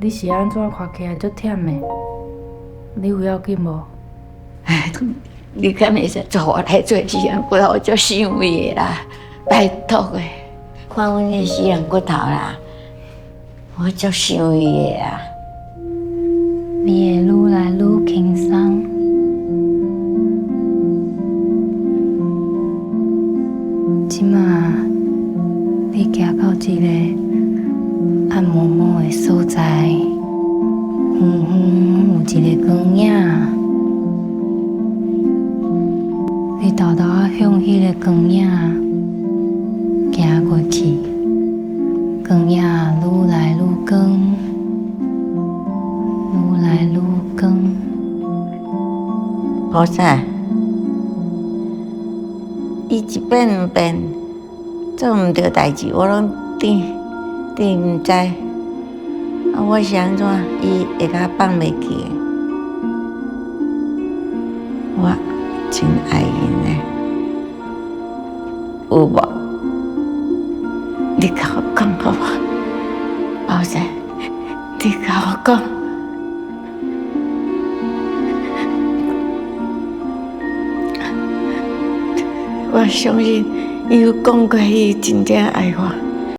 你是按怎看起來足忝的？你有要緊無？你敢會使帶我來做死人骨頭，我足想伊的啦，拜託的，看阮的死人骨頭啦，我足想伊的啊。你會愈來愈輕鬆。這馬你行到一个暗暛暛的所在，遠遠有一个光影，你沓沓仔向彼个光影行過去，光影愈來愈光，愈來愈光。菩薩，伊一遍兩遍做毋著代誌，我攏佇佇毋知。啊，我是按怎，伊會共放袂記的。我真愛𪜶的，有無？你共我講好無？菩薩，你共我講。我相信伊有講過，伊真正愛我。